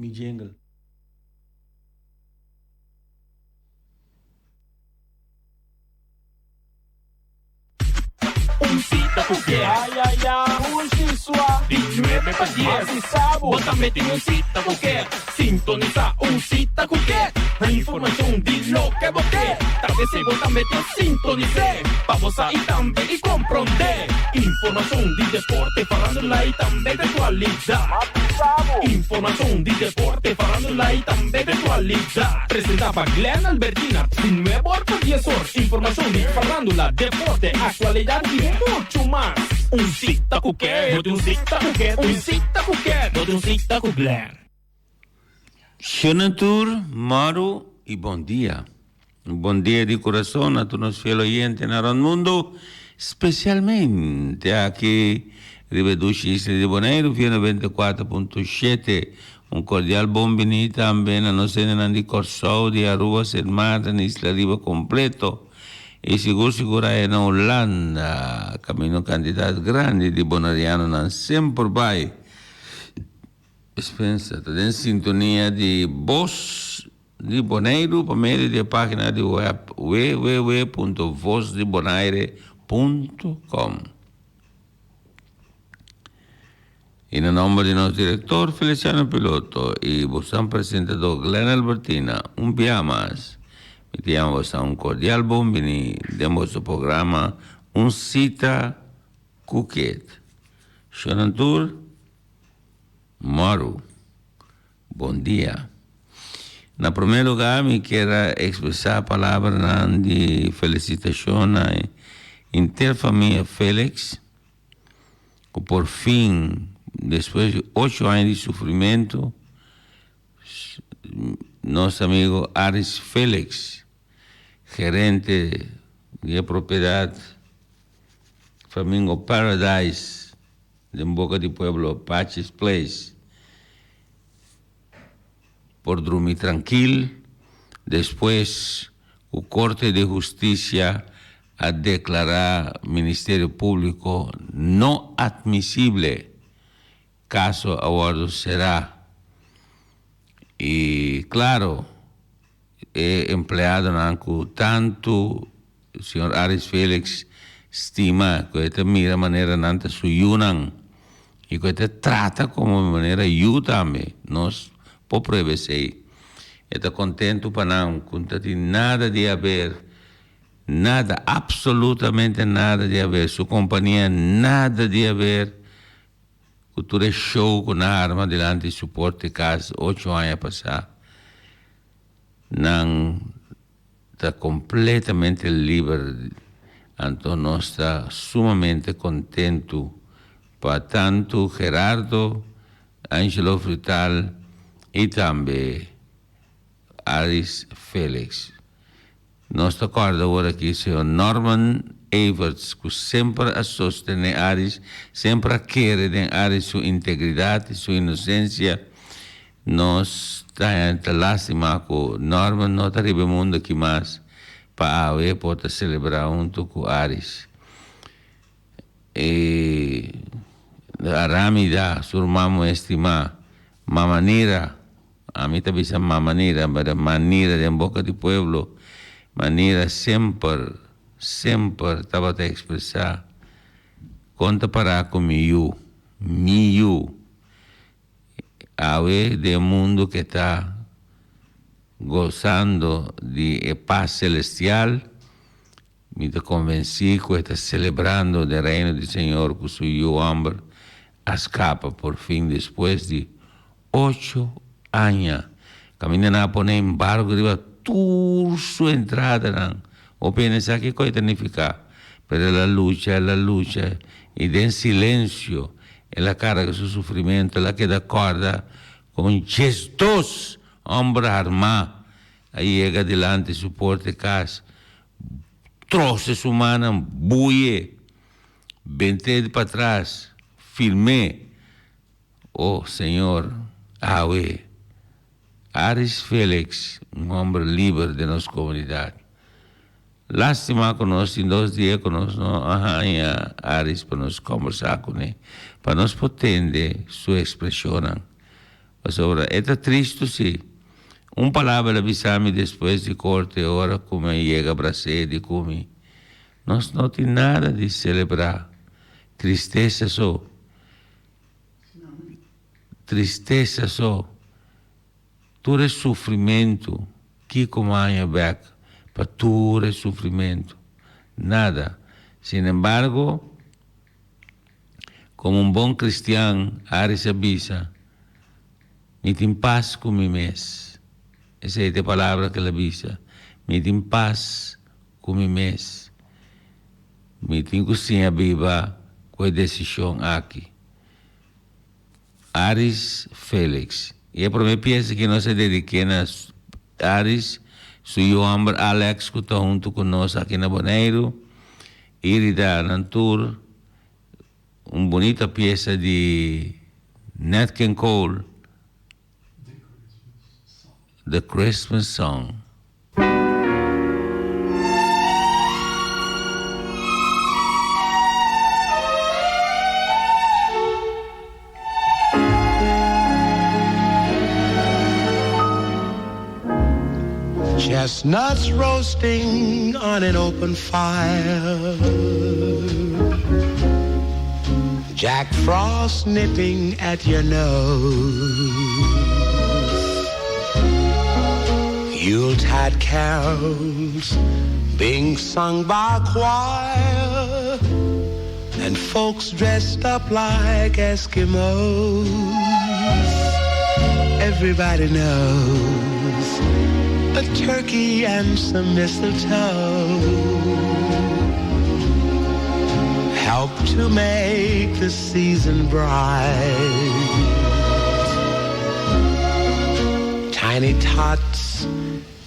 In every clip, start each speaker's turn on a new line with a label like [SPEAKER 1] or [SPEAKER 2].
[SPEAKER 1] mi jingle.
[SPEAKER 2] Un sita ku ke.
[SPEAKER 3] Ay ay ay, Pushi sua.
[SPEAKER 2] Di nuebe pa dies.
[SPEAKER 3] Masi sabu.
[SPEAKER 2] Bo tambe tin un sita ku ke. Sintonisa un sita ku ke. Informashon di loke bo ke. Ta p'esei bo tambe ta sintonis'é. Pa bo sa i tambe i komprondé. Informashon di deporte, farandula i tambe di aktualidat.
[SPEAKER 3] Masi sabu.
[SPEAKER 2] Informashon di deporte, farandula i tambe di aktualidat. Presentá pa Glenn Albertina di nuebe or pa dies or. Informashon di farándula, deporte, aktualidat i muchu mas. Un sita ku ke, bo tin un sita ku ke, un sita ku ke, bo tin un sita ku Glenn.
[SPEAKER 4] Shona tur, mòru i bon dia. Un bon dia di kurason na tur nos fiel oyentenan rònt mundu, spesialmente aki riba e dushi isla di Boneiru via 94.7. Un kordial bon bini tambe na nos hendenan di Kòrsou, di Aruba, Sint Maarten, Isla Riba kompleto i sigur sigur aya na Hulanda. Kaminda un kantidat grandi di bonerianonan semper bai. Spencer ta den sintonia di Bos di Boneiru pa medio di e página di web www.vosdibonaire.com. I na nomber di nos direktor Feliciano Piloto i bosan presentador Glenn Albertina, un bia mas mi ta yama bosan un kordial bon bini den boso programa Un Sita Ku Ket. Shonan tur, mòru. Bon dia. Na promé lugá mi kier a ekspresá palabranan di felisitashon na henter famia Felix ku por fin despues di ocho aña di sufrimentu nos amigo Aris Felix gerente di e propiedat Flamingo Paradise den boka di pueblo Pachi's Place por drumi trankil despues ku Korte di Hustisia a deklará Ministerio Públiko no atmisible. Kaso a wòrdu será i klaro e empleadonan ku tantu Señor Aris Felix stima ku e ta mira manera nan ta su yunan i ku e ta trata komo manera yu tambe. Nos por prueba esei. E ta kontentu pa nan ku no ta tin nada di haber, nada, absolutamente nada di haber, su kompania nada di haber ku tur e show ku nan a arma dilanti su porta di kas ocho aña pasá. Nan ta completamente liber, anto nos ta sumamente contento pa tanto Gerardo, Angelo Frutal y tambe Aris Felix. Nos ta corda awor aki señor Norman Everts cu semper a sostene Aris, semper a kere den Aris su integridad y su inocencia. Nos ta ta lastima ku Norman no ta riba e mundu aki mas pa awe por ta selebrá huntu ku Aris. E Aramida, su ruman muhé estimá, Mama Nira, ami ta bisa Mama Nira, pero Manira den boka di pueblo, Manira semper, semper tabata ekspresá, Kon ta pará ku mi yu, mi yu. Awe den e mundu ke ta gosando di e pas selestial, mi ta konvensí ku e ta selebrando den Reino di Señor ku su yu hòmber a skapa por fin despues di ocho aña. Kaminda nan a pone embargo riba tur su entradanan. Hopi hende sa kiko e ta nifiká, pero el a lucha, el a lucha i den silensio El a karga su sufrimentu, el a keda kòrda kon djesdos hòmber armá a yega dilanti su porta di kas, trose su mannan, buye, bent'é di patras, film'é. O Señor, awe, Aris Felix, un hòmber liber den nos komunidat. Lástima ku nos tin dos dia ku nos no a haña Aris pa nos kòmbersá kuné, pa nos por tende su ekspreshonnan. Pasobra e ta tristu si. Un palabra el a bisa mi despues di korte ora ku mi a yega bras'é di ku mi, Nos no tin nada di selebrá. Tristesa so. Tristesa so. Tur e sufrimentu, kiko mi a haña bèk pa tur e sufrimentu? Nada. Sinembargo, komo un bon kristian, Aris a bisa, Mi tin pas ku mi mes. Esei ta e palabra ku el a bisa, Mi tin pas ku mi mes. Mi tin ku siña biba ku e desishon aki. Aris Felix. I e promé piesa ki nos a dediké na Aris, su yu hòmber Alex ku ta huntu ku nos aki na Boneiru, Irida nan tur, un bunita piesa di Nat King Cole, The Christmas Song.
[SPEAKER 1] Chestnuts roasting on an open fire. Jack Frost nipping at your nose. Yuletide carols being sung by choir. And folks dressed up like Eskimos. Everybody knows a turkey and some mistletoe help to make the season bright. Tiny tots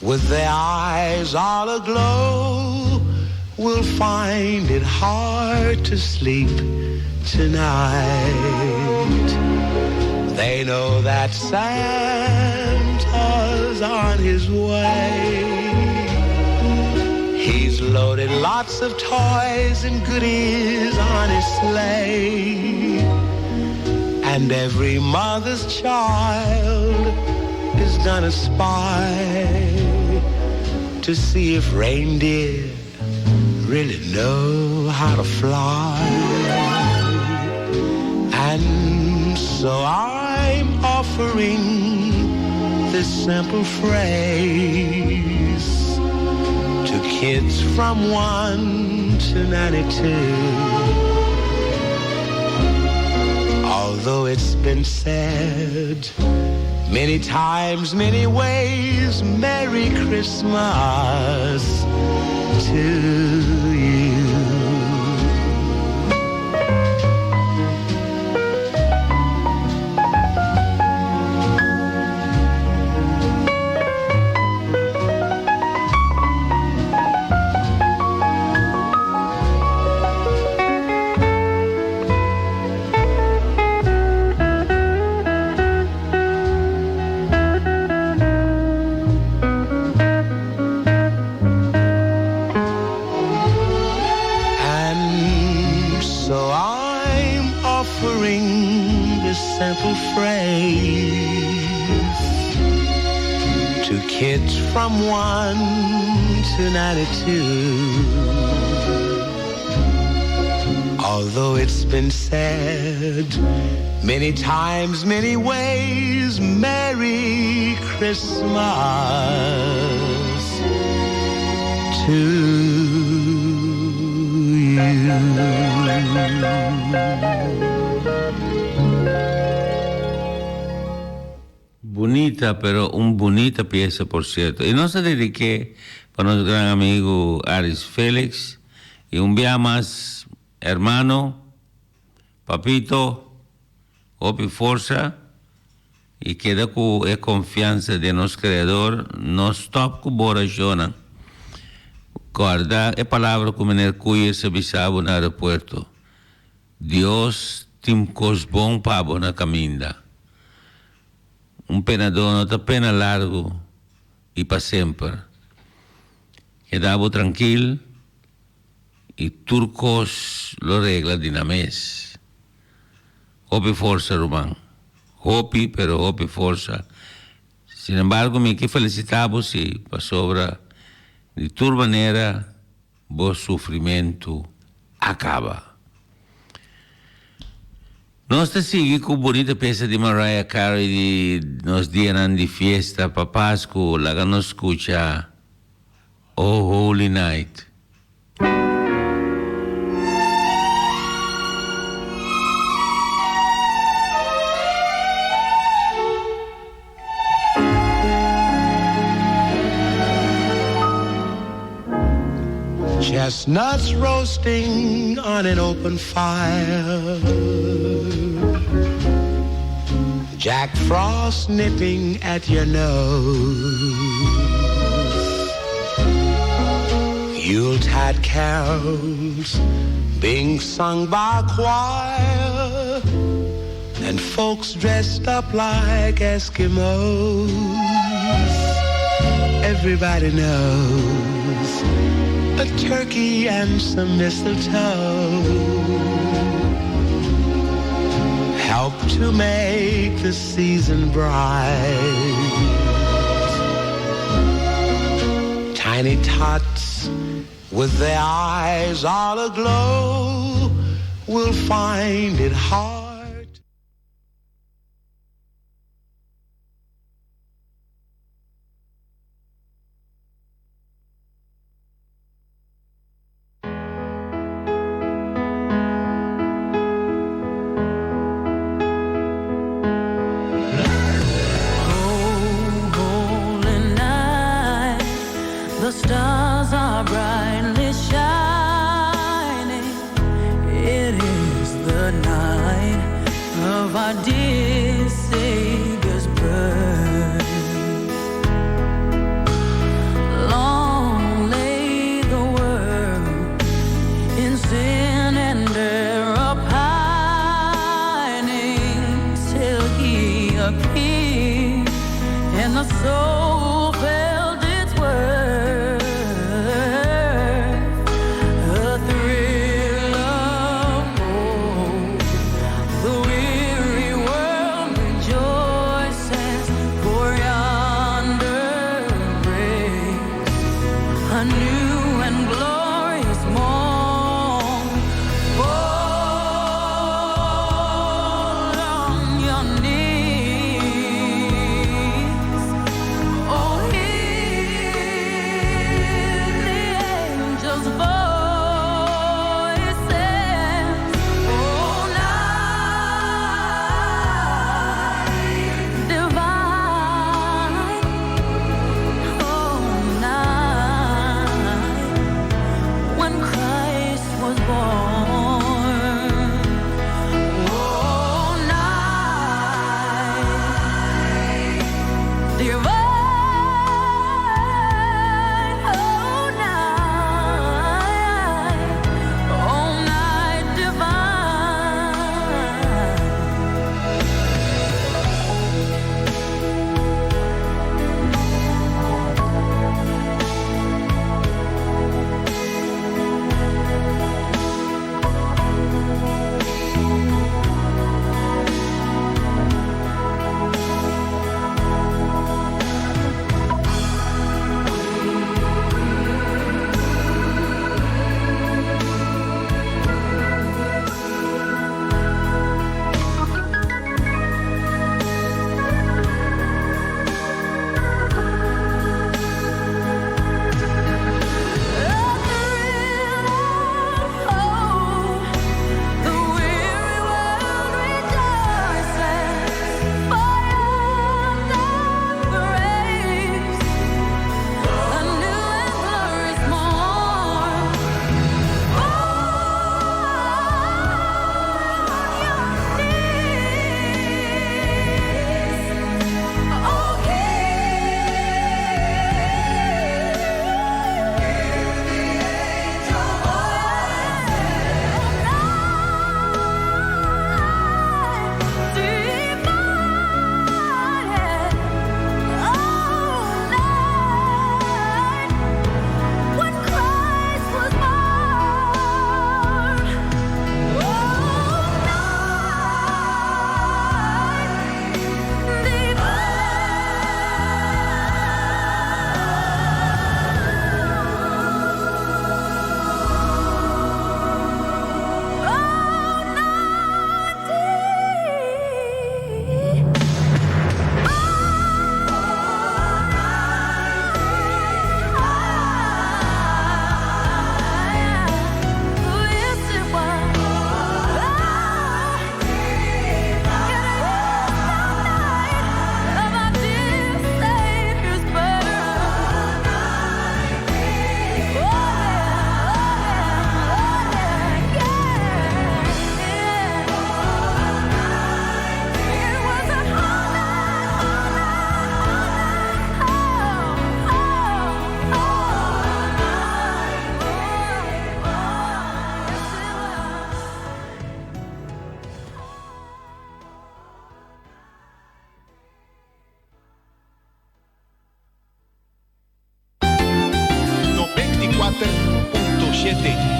[SPEAKER 1] with their eyes all aglow will find it hard to sleep tonight. They know that Santa's on his way. He's loaded lots of toys and goodies on his sleigh. And every mother's child is gonna spy to see if reindeer really know how to fly. And so I'm offering this simple phrase to kids from 1 to 92. Although it's been said many times, many ways, Merry Christmas to you. And so I'm offering this simple phrase to kids from 1 to 92. Although it's been said many times, many ways, Merry Christmas to you.
[SPEAKER 4] Bunita, pero un bunita piesa por cierto. Y nos a dediqué pa nos gran amigo Aris Felix y un bia mas hermano, papito, hopi forsa y keda cu e confiansa den nos Creador, no stop cu bo oracionnan. Corda e palabra cu meneer Cuyes a bisa bo na aeropuerto, Dios tin cos bon pa bo na caminda. Un penador no ta pena largo y pa semper. Keda bo trankil y tur cos lo regla di na mes. Hopi forsa ruman. Hopi pero hopi forsa. Sin embargo mi ke felicita bo si pasobra di tur manera bo sufrimentu a kaba. Nos ta sigui ku bunita piesa di Mariah Carey di nos dianan di fiesta pa Pasku, laga nos skucha Oh Holy Night.
[SPEAKER 1] Chestnuts roasting on an open fire. Jack Frost nipping at your nose. Yuletide carols being sung by choir. And folks dressed up like Eskimos. Everybody knows a turkey and some mistletoe help to make the season bright. Tiny tots with their eyes all aglow will find it hard.
[SPEAKER 5] The stars are brightly shining. It is the night of our dear Savior's birth. Long lay the world in sin and error pining till he appeared and the soul felt its worth. A thrill of hope, the weary world rejoices, for yonder breaks a new and glorious morn. Fall on your knees. Oh, hear the angels' voices. Oh, night divine. Oh, night
[SPEAKER 6] 94.7.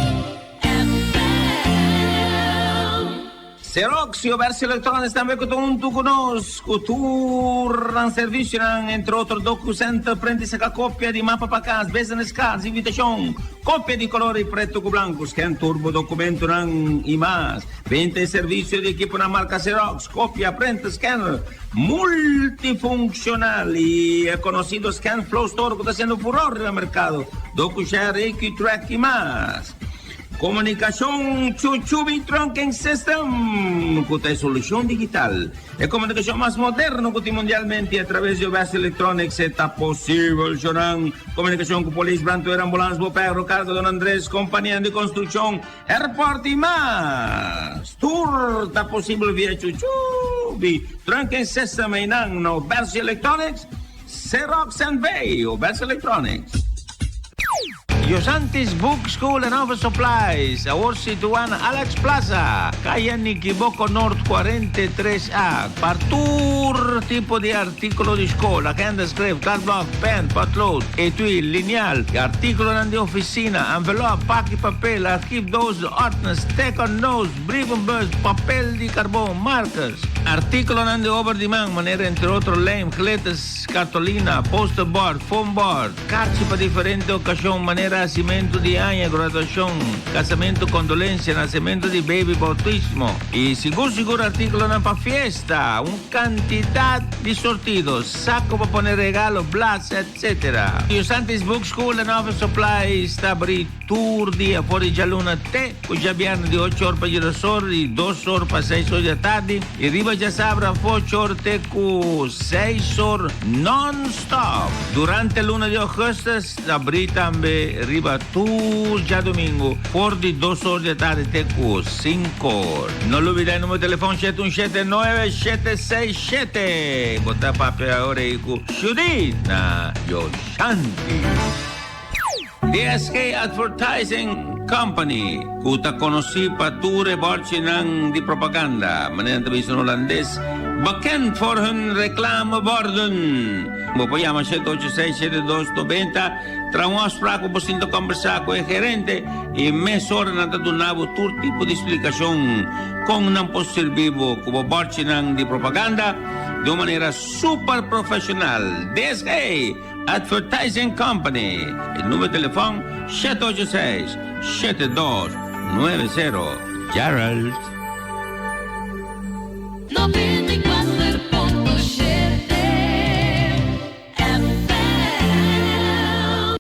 [SPEAKER 7] Xerox y Obersi Electronics tambe cu ta hunto cu nos cu tur nan servicionan, entre otro DocuCenter, print y saca copia di mapa pa cas, business cards, invitacion, copia di color y preto cu blanco, scan tur bo documentonan y mas. Venta y servicio di equiponan marca Xerox, copia, printer, scanner multifuncional y e conocido ScanFlow Store cu ta haciendo furor riba mercado, DocuShare, AQTrack y mas. Komunikashon Chuchubi Trunking System ku ta e solushon digital, e komunikashon mas moderno ku tin mundialmente i atraves di Obes Electronics e ta posibel shonan komunikashon ku polis, brandweer, ambulans, boperro, karga Don Andres, kompanianan di konstrukshon, airport i mas. Tur ta posibel via Chuchubi Trunking System einan na Obes Electronics, Xerox NV, Obes Electronics. Yosantis Book School and Office Supplies, awor situá na Alex Plaza, Kaya Nikiboko Noord 43 A, pa tur tipo di artíkulo di skol, agenda, skref, kladblòk, pèn, potlood, etui, linial, artíkulonan di ofisina, envelòp, paki papel, archiefdoos, ordners, teken notes, brievenbus, papel di karbon, markers, artíkulonan di obra di man, manera entre otro lijm, glitters, kartolina, posterboard, foamboard. Karchi pa diferente okashon manera hasimentu di aña, graduashon, kasamentu, kondolensia, nasementu di beibi, boutismo i sigur sigur artíkulonan pa fiesta, un kantidat di sortido, sako pa pone regalo, blas, etc. Yusantis Book School and Office Supplies ta abrí tur dia for di djaluna te ku djabièrnè di ocho or pa djedos or i dos or pa seis or di atardi i riba djasabra for ocho or te ku seis or non-stop. Durante luna di augustus ta abrí tambe riba tur djadumingu for di dos or di atardi te ku sinku or. No lubida e numero di telefòn shete un shete nuebe shete seis shete. Bo ta papia ora ei ku Judith na Yoshanti. DSK Advertising Company, ku ta konosí pa tur e bòrchinan di propaganda, manera nan ta bisa na hulandes, bekend voor hun reclameborden. Bo por yama shete ocho seis, shete dos nobenta, traha un afsprak pa bo sinta kòmbersá ku e gerente i mesora nan ta duna bo tur tipo di splikashon kon nan por sirbi bo ku bo bòrchinan di propaganda di un manera super profeshonal. DSK! Advertising Company. E numero di telefon 786 7290. Gerald.
[SPEAKER 5] 94.7 FM.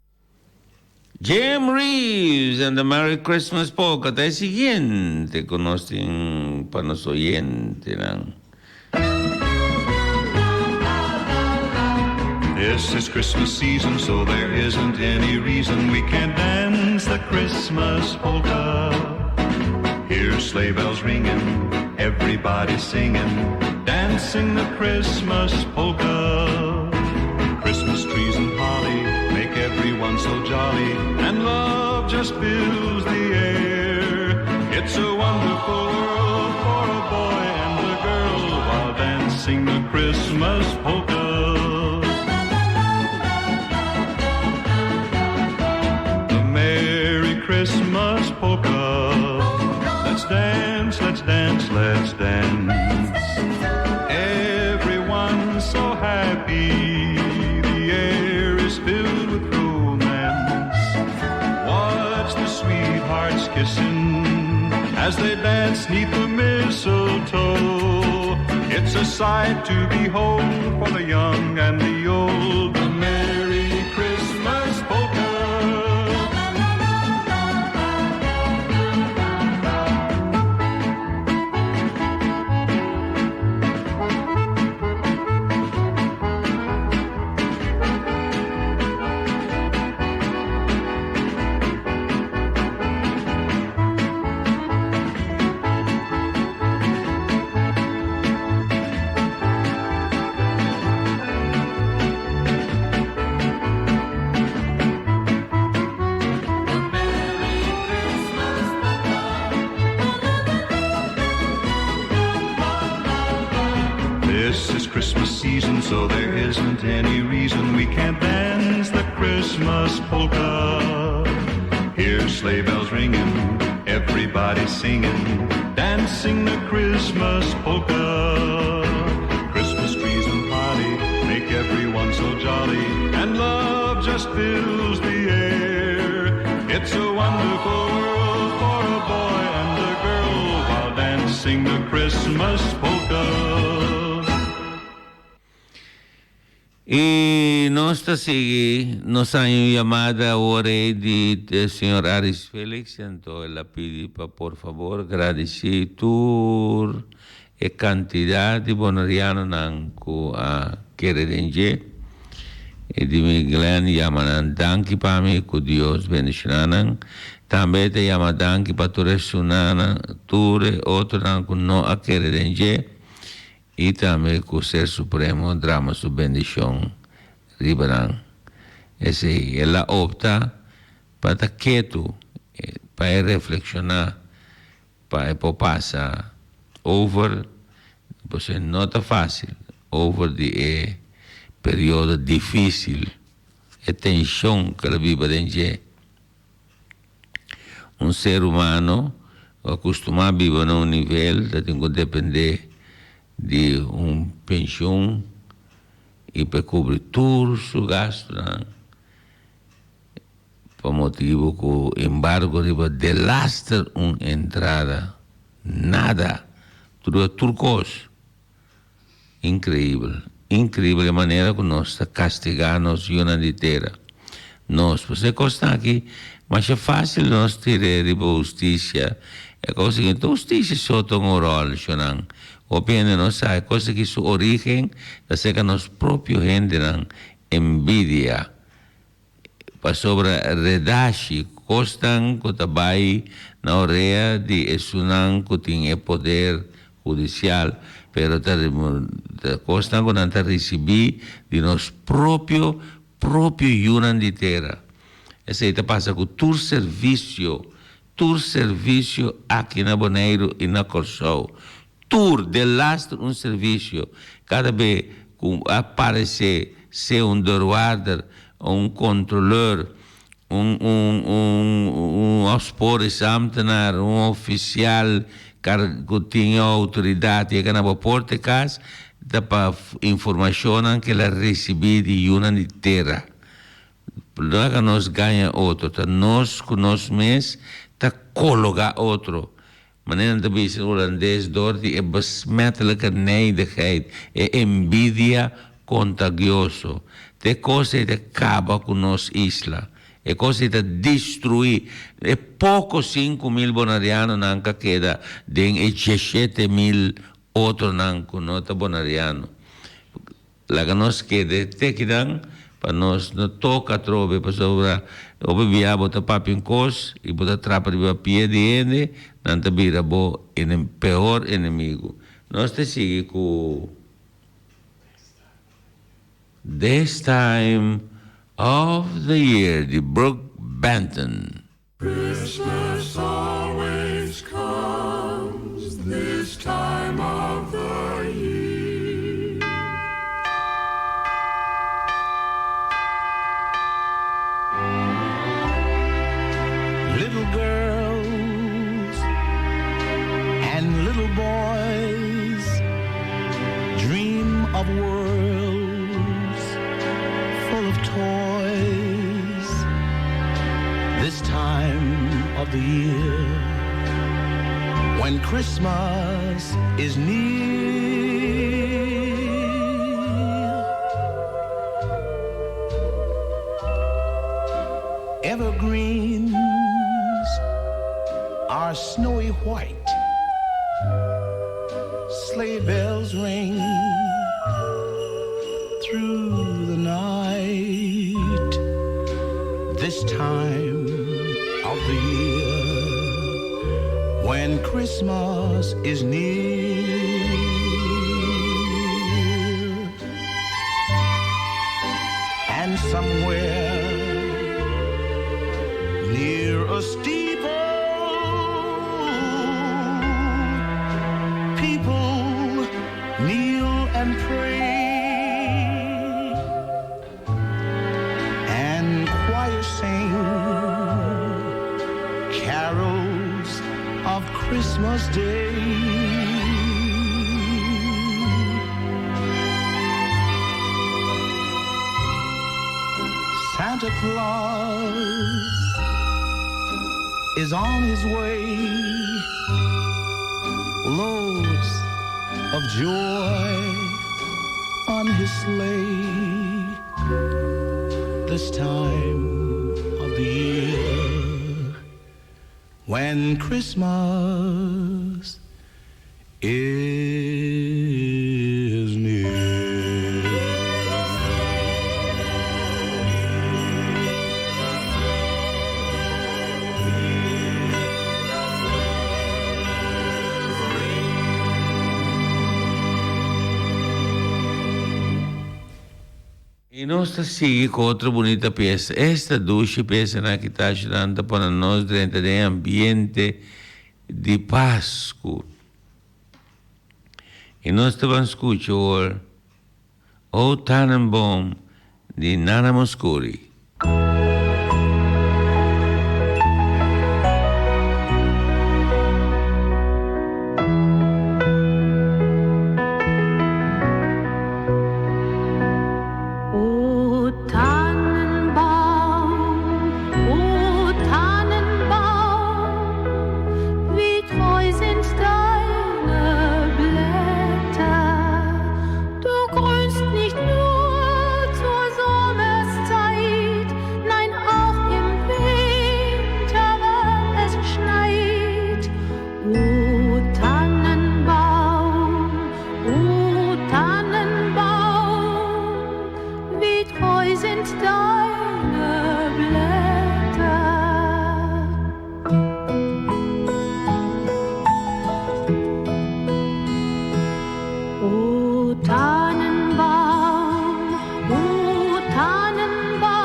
[SPEAKER 4] Jim Reeves and the Merry Christmas Polka ta e siguiente ku nos tin pa nos oyentenan.
[SPEAKER 8] This is Christmas season, so there isn't any reason we can't dance the Christmas polka. Hear sleigh bells ringing, everybody singing, dancing the Christmas polka. Christmas trees and holly make everyone so jolly, and love just fills the air. It's a wonderful world for a boy and a girl while dancing the Christmas polka. The Merry Christmas polka. Let's dance, let's dance, let's dance. Everyone's so happy. The air is filled with romance. Watch the sweethearts kissing as they dance neath the mistletoe. It's a sight to behold for the young and the old. The Merry Christmas polka. This is Christmas season, so there isn't any reason we can't dance the Christmas polka. Hear sleigh bells ringing, everybody singing, dancing the Christmas polka. Christmas trees and party make everyone so jolly, and love just fills the air. It's a wonderful world for a boy and a girl while dancing the Christmas polka.
[SPEAKER 4] I nos ta sigui, nos a haña un yamada awor ei di señor Aris Felix, anto el a pidi pa por fabor gradisí tur e kantidat di bonerianonan ku a kere den dje. E di mi Glenn yama nan danki pa mi, ku Dios bendishoná nan. Tambe e ta yama danki pa tur esunannan, tur e otronan ku no a kere den dje. I tambe ku Ser Supremo drama su bendishon riba nan. Esei, el a opta pa ta ketu, pa e reflekshoná, pa e por pasa over, pasobra no ta fásil, over di e periodo difísil, e tenshon ku el a biba den dje. Un ser humano ku a kustumá biba na un nivel ta tin ku dependé di un penshun i pa e kubri tur su gastunan pa motibu ku embargo riba delaster un entrada, nada, tur tur kos. Increibel, increibel e manera cu nos ta castiga nos yunan di tera. Nos, pues e cosnan aki masha facil nos tira riba husticia. E cos aki, ta husticia so ta un rol, shonan. Hopi hende no sa, e cos aki su origen ta cerca nos propio hendenan, envidia. Pasobra redashi kosnan ku ta bai na orea di esunnan ku tin e poder hudisial, pero ta kosnan ku nan ta risibí di nos propio propio yunan di tera. Esei ta pasa ku tur servisio, tur servisio aki na Boneiru i na Kòrsou. Tur, delaster un servisio, kada be ku a paresé sea un deurwaarder, un kontroleur, un un un un opsporingsambtenaar, un ofisial kar ku tin e outoridat yega na bo porta e kas, ta pa informashonnan ku el a risibí di yunan di tera. Laga nos gaña otro, ta nos ku nos mes ta kologá otro. Manera nan ta bisa in Hulandes door di e besmettelijke nijdigheid, e envidia contagioso. Te cos ei ta caba cu nos isla. E cos ei ta destrui e poco 5000 Bonarianonan ca keda den e 17 mil otronan cu no ta Bonariano. Laga nos keda te kinan pa nos no toca atrobe pasobra hopi bia bo ta papia un cos y bo ta trapa riba pia di hende, nan ta bira bo peor enemigo. Nos ta sigui cu This Time of the Year di Brook Benton.
[SPEAKER 6] Christmas always comes this time of the year.
[SPEAKER 1] Little girls and little boys dream of worlds full of toys. This time of the year, when Christmas is near. Evergreens are snowy white. Sleigh bells ring through the night. This time of the year, when Christmas is near. And somewhere near a steeple, people kneel and pray, and choirs sing. Christmas Day. Santa Claus is on his way. Loads of joy on his sleigh. This time of the year when Christmas is near.
[SPEAKER 4] I nos ta sigui ku otro bunita piesa. Esta dushi piesanan aki ta ayudando ta pone nos drenta den e ambiente di Pasku. I nos ta ban skucha awor O Tannenboom di Nana Mouskouri.
[SPEAKER 5] O Tannenbaum, o Tannenbaum, wie treu sind deine Blätter. Du grünst nicht nur zur Sommerszeit, nein auch im Winter, wenn es schneit. O Tannenbaum, o Tannenbaum, wie treu sind deine Blätter. O Tannenbaum, o Tannenbaum,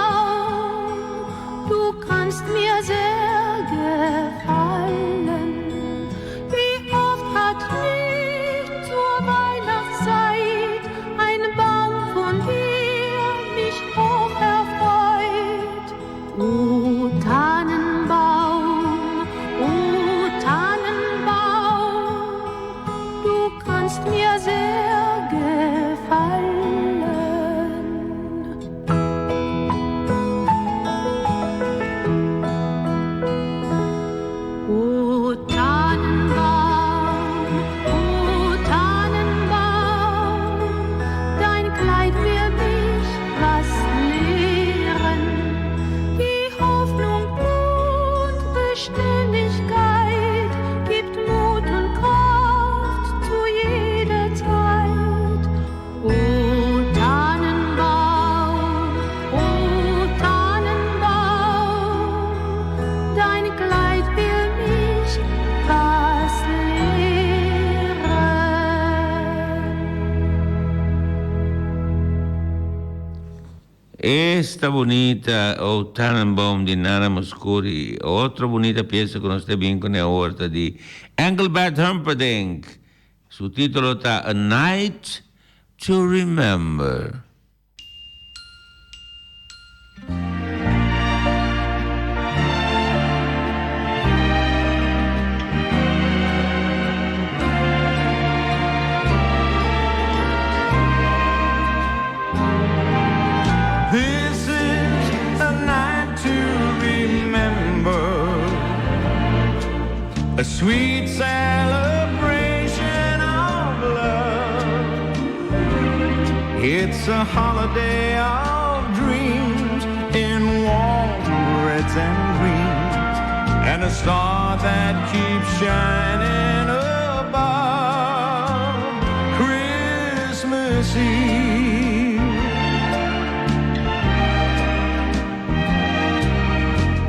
[SPEAKER 5] du kannst mir sehr gefallen. Wie oft hat nicht zur Weihnachtszeit ein Baum von dir mich hoch erfreut. O Tannenbaum, o Tannenbaum, du kannst mir sehr gefallen. O Tannenbaum, o Tannenbaum, dein Kleid will mich was lehren. Die Hoffnung und Beständigkeit gibt Mut und Kraft zu jeder Zeit. O Tannenbaum, o Tannenbaum, dein Kleid will mich was lehren.
[SPEAKER 4] Esta bunita O Tannenbaum di Nana Mouskouri. Otro bunita piesa ku nos ta bin kuné awor ta di Engelbert Humperdinck. Su título ta A Night to Remember.
[SPEAKER 6] This is a night to remember, a sweet celebration of love. It's a holiday of dreams in warm reds and greens, and a star that keeps shining above. Christmas Eve.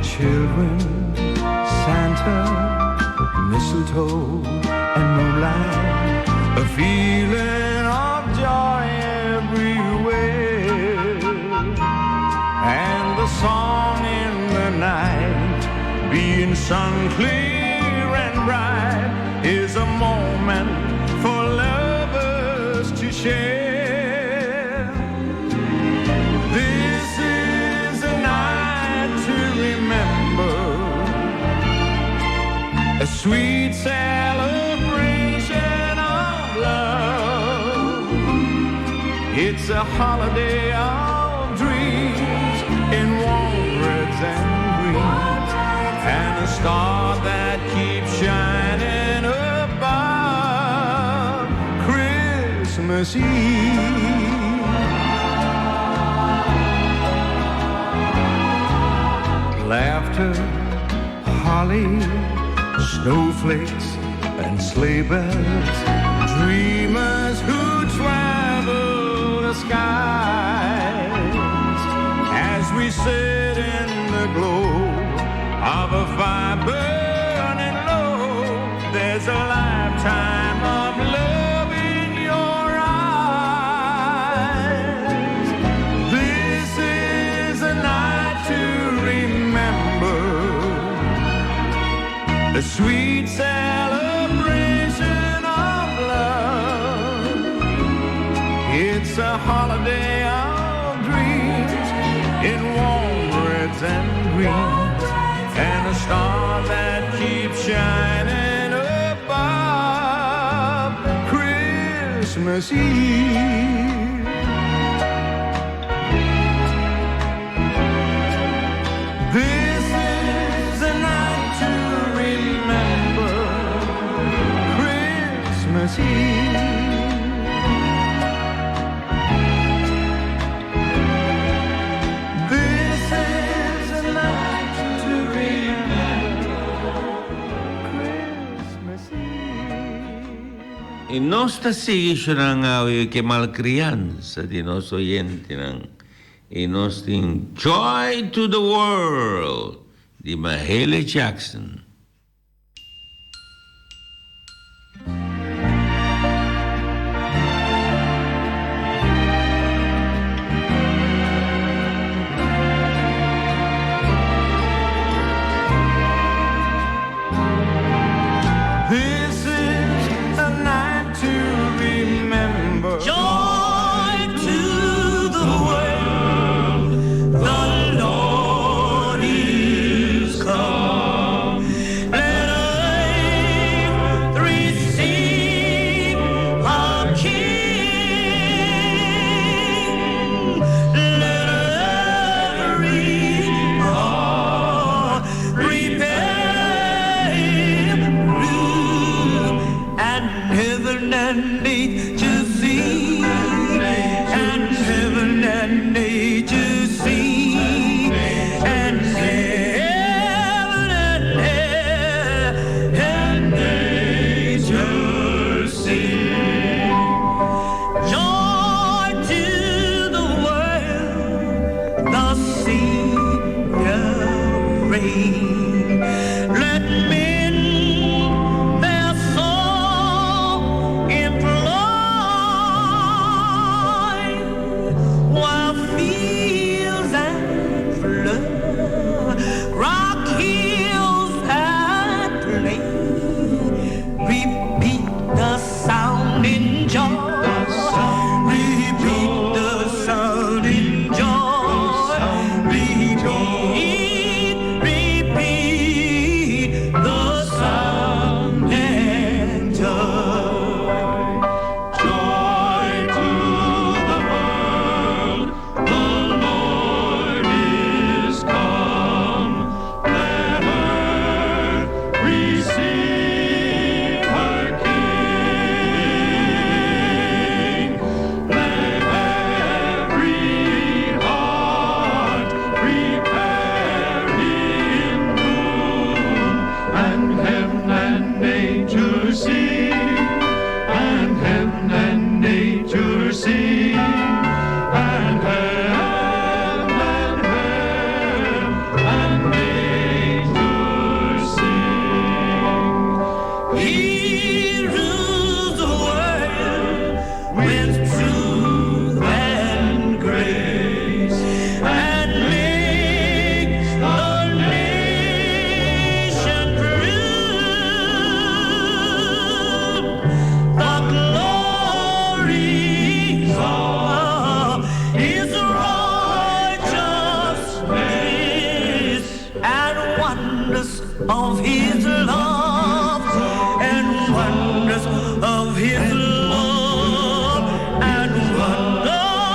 [SPEAKER 6] Children, Santa, mistletoe, and moonlight, a feeling of joy everywhere. And the song in the night being sung clear and bright is a moment for lovers to share. This is a night to remember, a sweet celebration. It's a holiday of dreams in warm reds and greens, and a star that keeps shining above Christmas Eve. Laughter, holly, snowflakes, and sleigh bells. Dreamers who travel the skies as we sit in the glow of a fire burning low. There's a lifetime of love in your eyes. This is a night to remember. The sweet celebration of love. It's a holiday of dreams in warm reds and greens, and a star that keeps shining above Christmas Eve. This is a night to remember Christmas Eve. This is a night to remember Christmas Eve.
[SPEAKER 4] I nos ta sigui shonando ku malkriansa di nos oyentenan. I nos tin Joy to the World di Mahalia Jackson.
[SPEAKER 6] This is a night to remember.
[SPEAKER 9] Joy to the world, the Lord is come. Let earth receive her King. Let every heart prepare him room, and heaven and nature sing, and heaven and nature sing, and heaven and nature sing. Joy to the world, the Savior reigns. Let men their song employ, while fields and flood, rock hills and plain, repeat the sounding joy, repeat the sounding joy, repeat, repeat the sounding joy.
[SPEAKER 8] Joy to the world, the Lord is come. Let earth receive her King. Let every heart prepare him room, and heaven and nature sing, and heaven and nature sing, and heaven and heaven and nature sing.
[SPEAKER 9] He rules the world with truth and grace, and makes the nation prove the glory of His righteousness and wonders of His love, and wonders of His love, and wonders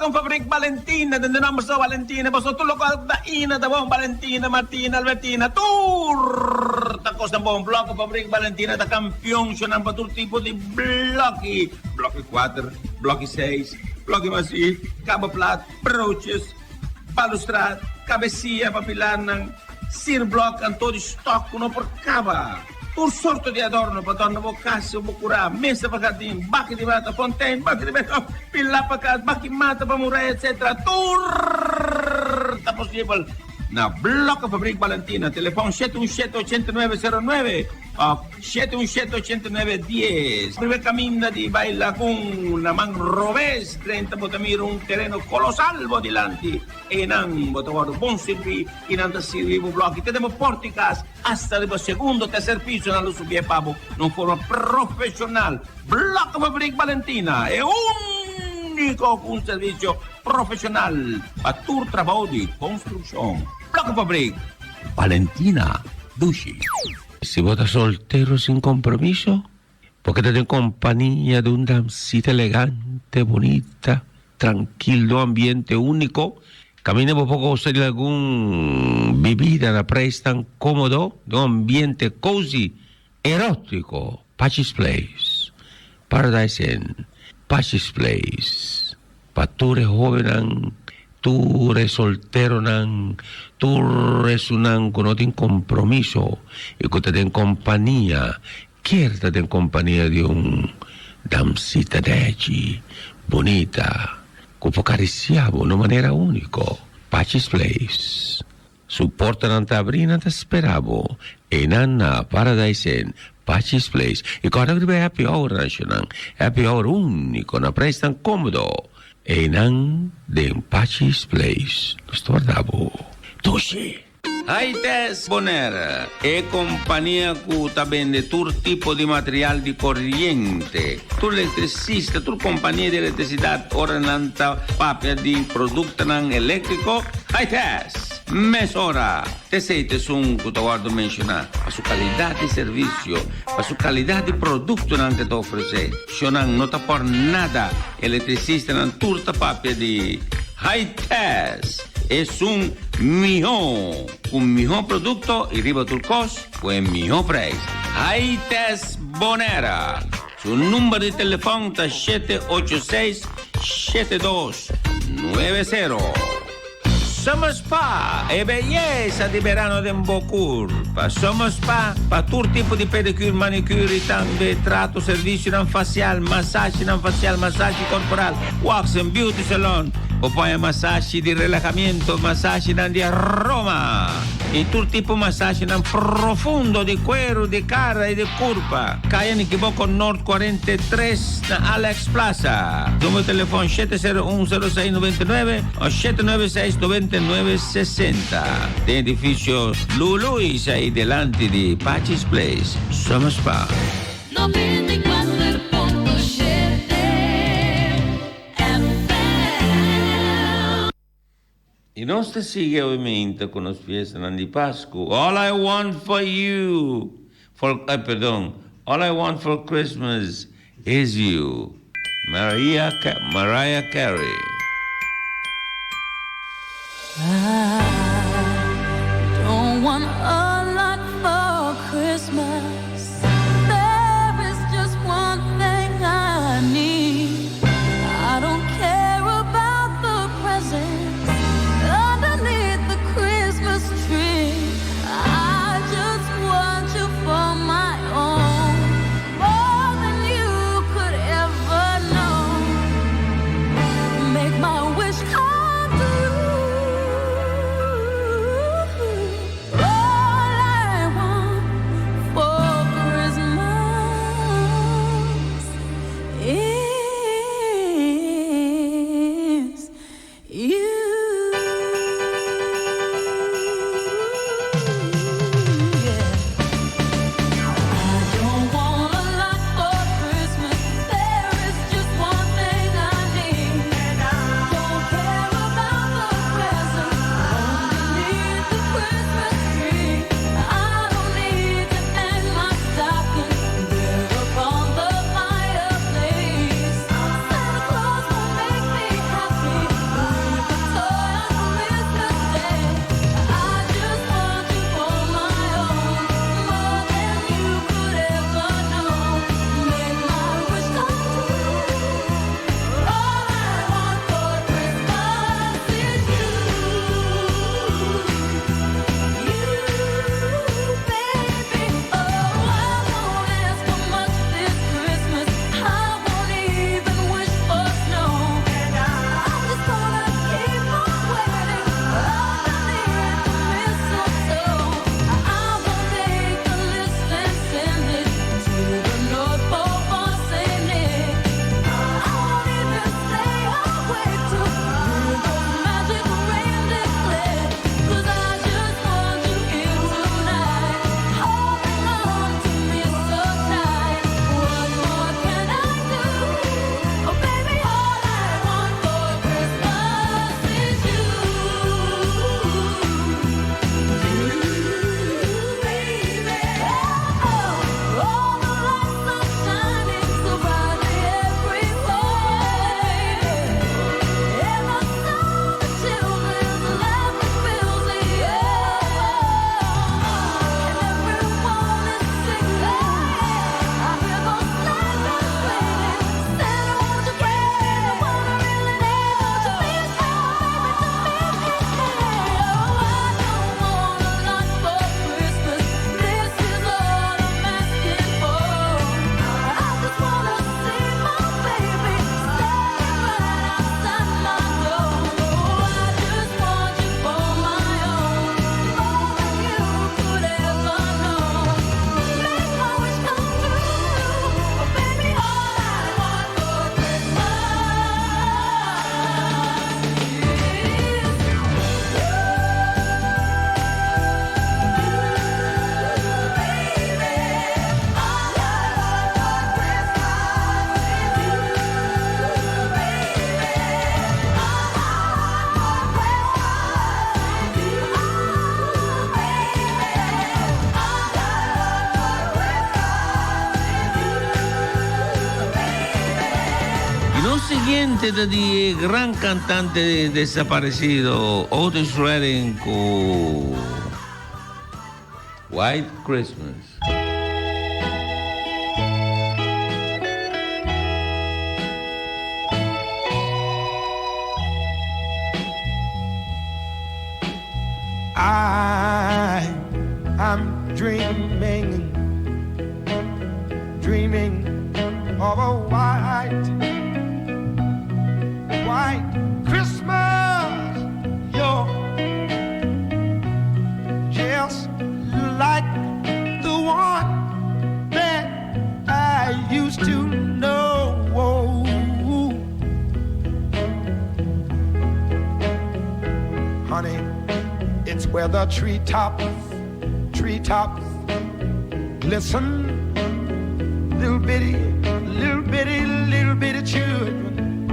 [SPEAKER 7] Blokkenfabriek Valentina, den de nomber so Valentina, paso tur loke ta ina ta bon, Valentina, Martina, Albertina, tur ta kosnan bon. Blokkenfabriek Valentina ta kampion shonan pa tur tipo di bloki, bloki kuater, bloki seis, bloki masí, kaba plat, broodjes, balustrad, kabesia pa pilarnan, sierblok, anto di stok ku no por kaba. Tur sorto di adorno pa dorna bo kas o bo kurá, mesa pa hardin, baki di mata, fontein, baki di beton, pilá pa kas, baki mata pa muraya, etc. Tur ta posibel na Blokkenfabriek Balentina. Telefon shete un shete ochenta nuebe sero nuebe òf shete un shete ochenta nuebe dies. Riba e kaminda di bai Lagun na man robes drenta bo ta mira un tereno kolosal bo dilanti. Einan bo ta wòrdu bon sirbí i nan ta sirbi bo blòki te den bo pòrta di kas. Hasta riba segundo, tercer piso nan lo subi e pa bo na un forma profesional. Blokkenfabriek Balentina, e unico cu un servicio profesional pa tur trabou di construccion. Blokkenfabriek Balentina, dushi.
[SPEAKER 4] Si bo ta soltero sin compromiso, bo ke ta den compania di un damsita elegante, bunita, trankil, den un ambiente unico, Caminda bo por gosa di algun bibida na prijsnan comodo den un ambiente cozy, erotico. Pachi's Place, Paradise Inn, Pachi's Place, pa tur e hobennan, tur e solteronan, tur esunnan cu no tin compromiso y cu ta den compania, kier ta den compania di un damsita nechi, bunita. Ku por karisiá bo na un manera úniko. Pachi's Place. Su portanan ta abrí i nan ta spera bo. Einan na Paradise Inn, Pachi's Place. I kòrda riba e happy hour nacional. Happy hour úniko na preisnan kómodo. Einan den Pachi's Place. Nos ta warda bo. Dushi!
[SPEAKER 7] Hightest Bonaire, e kompania ku ta bende tur tipo di material di koriente. Tur elektrisista, tur kompania di elektrisidat ora nan ta papia di produktonan eléktriko, Hightest! Mesora! T'esei ta esun ku ta wòrdu menshoná pa su kalidat di servisio, pa su kalidat di produktonan ku e ta ofresé. Shonnan no ta por nada, elektrisistanan tur ta papia di Hightest! Esun mihó, ku mihó produkto i riba tur kos ku e mihó preis. Haites Bonera. Su number di telefòn ta shete ocho seis, shete dos, nuebe sero. Summer Spa, e beyesa di berano den bo kurpa. Summer Spa pa tur tipo di pedicure, manicure i tambe trato, servisionan fasial, masashinan fasial, masashi korporal, wax and beauty salon. Bo por haña masashi di relahamiento, masashinan di aroma i tur tipo masashinan profundo di kueru, di kara i di kurpa. Kaya Nikiboko Noord 43 na Alex Plaza. Numero telefon 701 06 99 o 796 99 60. Den edifisio Luluis ai delanti di Pachi's Place, Summer Spa.
[SPEAKER 5] 94.7 FM.
[SPEAKER 4] I nos ta sigui awe ku nos fiestanan di Pasku. All I want for you, for, ay perdon, All I want for Christmas is you, Maria, Mariah Carey.
[SPEAKER 5] I don't want a lot for Christmas. There is just one thing I need. I don't care about the presents underneath the Christmas tree. I just want you for my own, more than you could ever know. Make my wish come true. All
[SPEAKER 4] Siguiente ta di e gran cantante desaparecido Otis Redding cu White Christmas.
[SPEAKER 6] I am dreaming, dreaming of a white, white Christmas. You're just like the one that I used to know. Honey, it's where the treetops, treetops glisten. Little bitty, little bitty, little bitty children,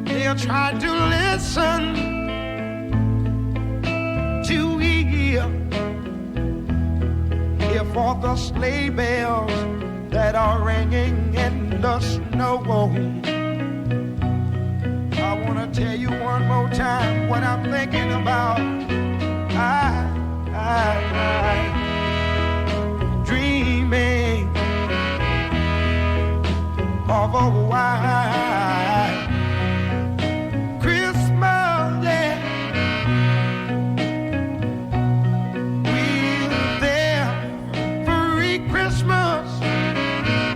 [SPEAKER 6] they'll try to listen to hear, hear for the sleigh bells that are ringing in the snow. I wanna tell you one more time what I'm thinking about. I, I, I dreaming of a white Christmas, yeah. With every Christmas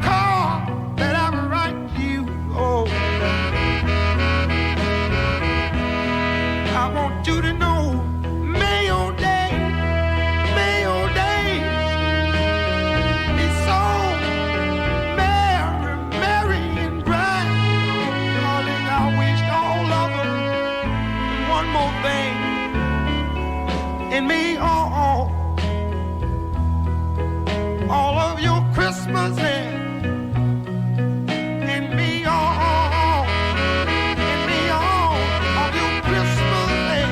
[SPEAKER 6] card that I write you, oh, I want you to know, may your day, may your days be so merry, merry and bright. Darling, I wished all of them and one more thing in me all, all of your Christmases. In me all, in me all of your Christmases.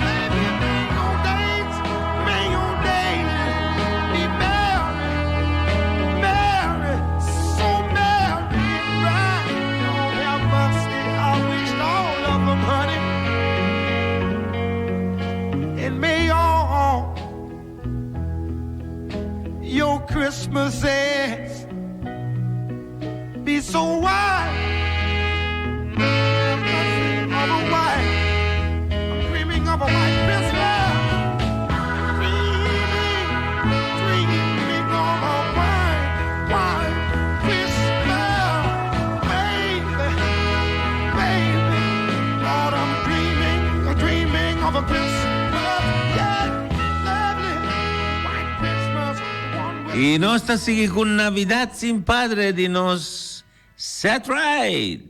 [SPEAKER 6] Baby, may your days, may your days be merry, merry, so merry and bright. Lord have mercy, I wished all of them, honey. And may all your Christmases be so white. Of a white. I'm dreaming of a white Christmas. Dreaming, dreaming of a white, white Christmas. Baby, baby. Lord, I'm dreaming, dreaming of a Christmas. Yeah, lovely white Christmas. One with
[SPEAKER 4] I nos ta sigui ku Navidad sin Padre di nos Ced Ride.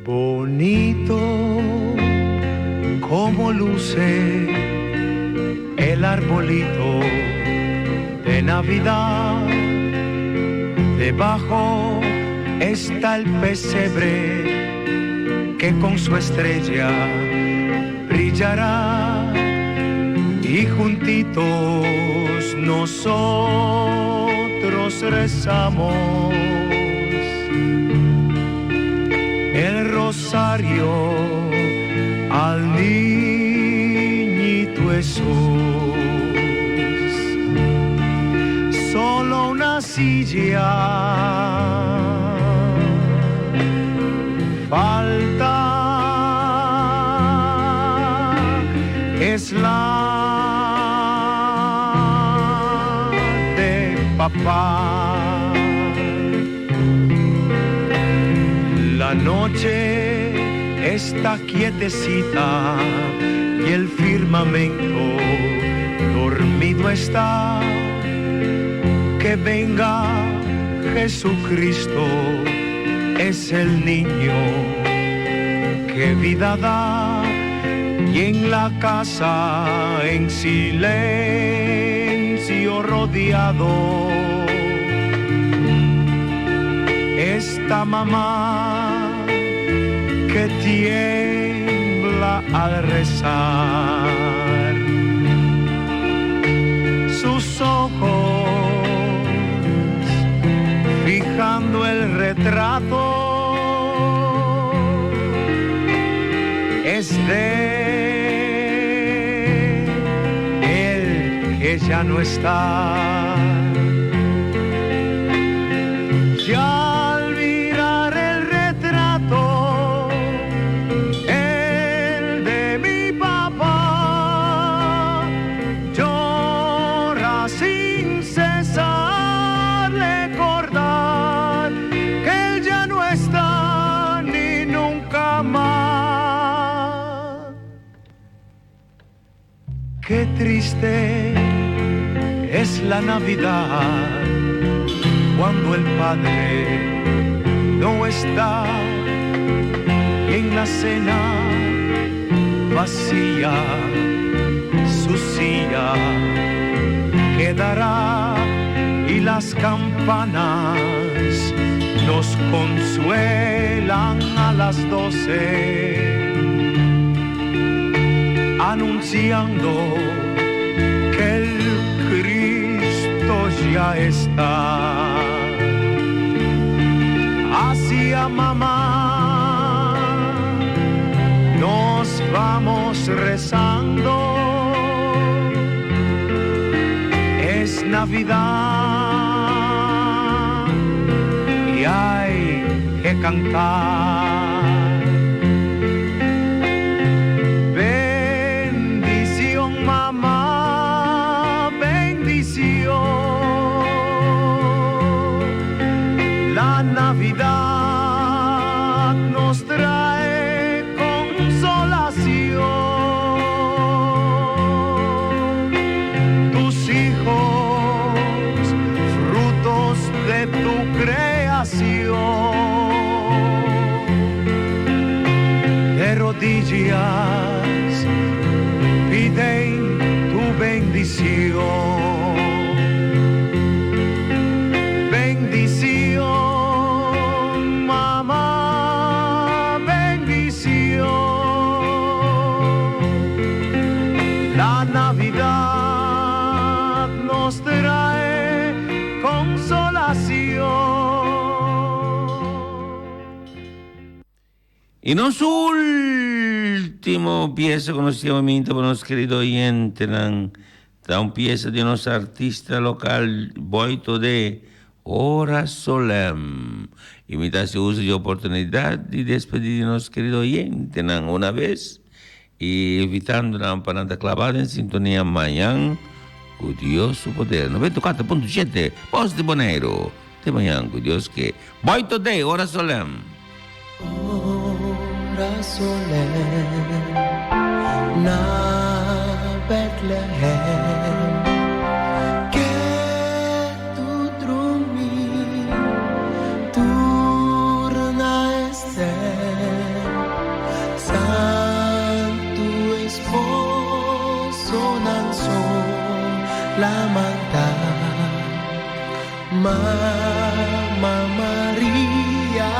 [SPEAKER 1] Bonito como luce el arbolito de Navidad. Debajo está el pesebre que con su estrella brillará y juntitos nosotros rezamos el rosario al niñito Jesús. Solo una silla falta, es la de papá. La noche está quietecita y el firmamento dormido está. Que venga Jesucristo, es el niño que vida da y en la casa en silencio rodeado.
[SPEAKER 6] Ta mamá que tiembla al rezar. Sus ojos fijando el retrato es de él que ya no está. Ya al mirar el retrato, el de mi papá, llora sin cesar recordar que él ya no está ni nunca más. Qué triste es la Navidad cuando el padre no está y en la cena vacía su silla quedará y las campanas nos consuelan a las 12 anunciando que el Cristo ya está. Hacia mamá nos vamos rezando. Es Navidad y hay que cantar. Bendición mamá, bendición. La Navidad nos trae consolación. Tus hijos, frutos de tu creación, de rodillas piden tu bendición. Bendición, mamá, bendición. La Navidad nos trae consolación.
[SPEAKER 4] I nos último piesa ku nos tin pa nos kerido oyentenan, ta un piesa di nos artista lokal Boito de Ora Solem. I mi ta hasi uso di oportunidat di despedí di nos kerido oyentenan una bes i invitando nan pa nan ta klabá den sintonia mañan ku Dios su poder. 94.7 Bos di Boneiru. Te mañan ku Dios ke. Boito de Ora Solem.
[SPEAKER 10] Ora solem na Bethlehem Ketu drumi tur na estèl Santu esposonan so lamantá Mama Maria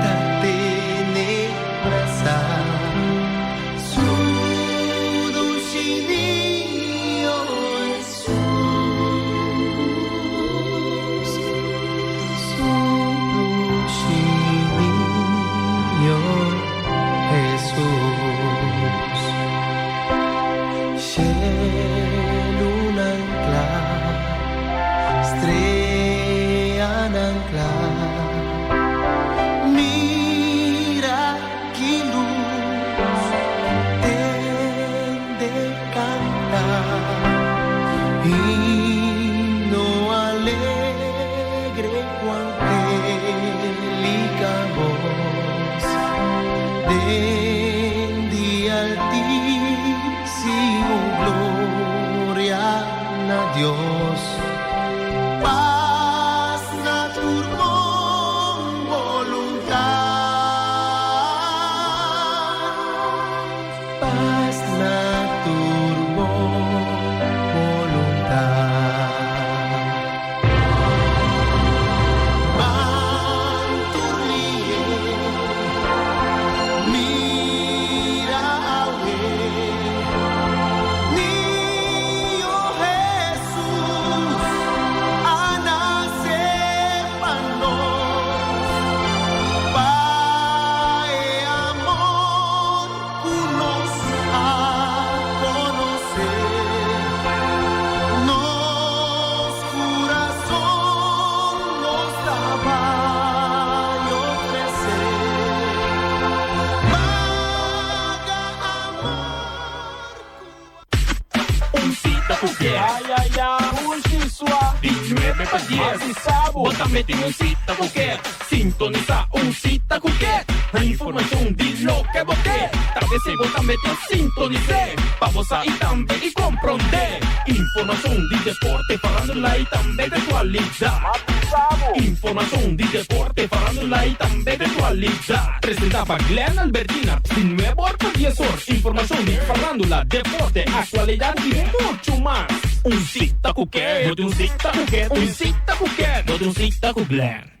[SPEAKER 10] ta tene brasa su dushi niño Hesus, su dushi niño Hesus. Shelunan kla, streanan kla.
[SPEAKER 2] pa 10. Bo tambe tin un sita ku ke. Sintonisá Un Sita ku Ke. Informashon di loke bo ke. Ta p'esei bo tambe ta sintonis'é. Pa bo sa i tambe i komprondé. Informashon di deporte, farándula i tambe di aktualidat. Informashon di deporte, farándula i tambe di aktualidat. Presentá pa Glenn Albertina, di nuebe or pa dies or. Informashon di farándula, deporte, aktualidat i muchu mas. Un Sita ku Ke. Bo tin un sita ku ke. Un sita ku ke. Bo tin un sita ku Glenn.